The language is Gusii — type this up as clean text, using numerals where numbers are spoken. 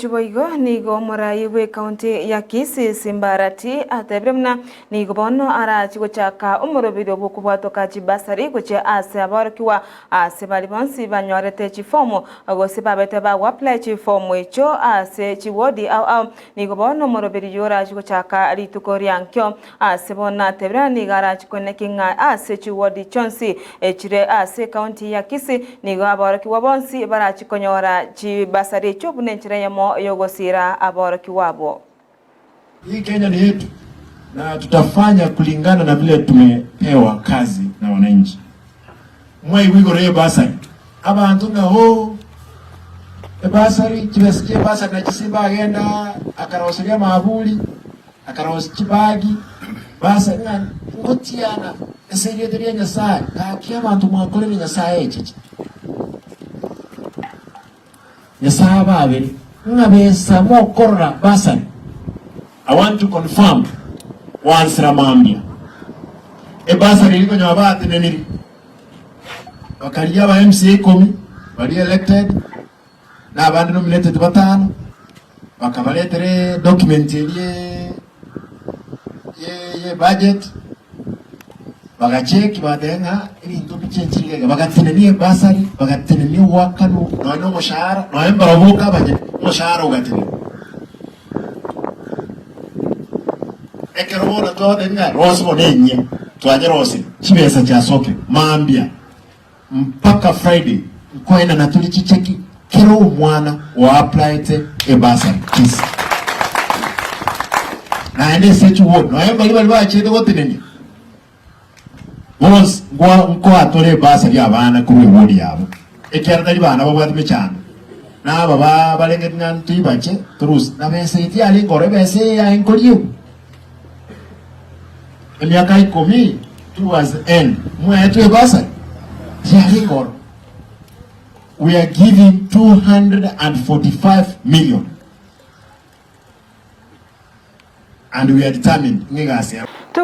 Boigo nigo omorai bw'ecounty ya Kisii Simba Arati atebire buna nigo bono arachi gochaka omoroberio bw'okobwatoka chibasari gochia ase aborokigwa ase baria bonsi banyorete chifomu gose babete bagoapply chifomu echio ase chiwodi ao ao. Nigo bono omoroberio oyio orachi gochaka rituko ria nkio ase bono atebire buna nigo arachi koeneki ng'a ase chiwodi chionsi echire ase ecounty ya Kisii nigo aborokigwa bonsi barachi konyora chibasari echio buna enchera eyemo y'ogosiira aborokigwa abwo. Hii Kenya ni yetu na tutafanya kulingana na vile tumepewa kazi na wananchi. Mwaigwa igoro y'ebasari, abanto ng'a hoo ebasari, chibesa chi'ebasari nachio Simba agenda akaroseria amaburi, akarosia chibagi, basari ng'a ngotiana ase erieta ria Nyasaye, gaki abanto mwakorire Nyasaye echeche. Nyasaye ababere ng'a besa mokorora basari. I want to confirm gwansera mambia ebasari eri konya bateneniri bakarigia aba MCA ikomi baria elected na abande nominated batano bakabaretera edocument eria ye budget Bagacheki bagateba ng'a ebinto mbichenchire iga iga, bagatenenia ebasari, bagatenenia ogoakanwa nonya na omoshahara, nonya mbarabwo boka abanyene, omoshahara ogatenenwa. Ekero bono twabatebia ng'a rosi bono enyia, twanyerosirie, chibesa chiasokire, mambia mpaka Friday nkoenana tore chicheki kera omwana oapplyete ebasari Kisii. Naende ase chiward nonya mbaria baria bachete gotenenia bonsi nkwa nkoa tore ebasari abana korwa eward yabo ekiagera tari bana babwate mechando na aba ba barengeti ng'a ntoibache torusie na besa eye tiyarenge oro ebesa eye yaye nkoriegwa Emiaka ikomi towards the end mwaetwe ebasari tiyarenge oro. We are giving 245 million and we are determined ng'a egasi ero.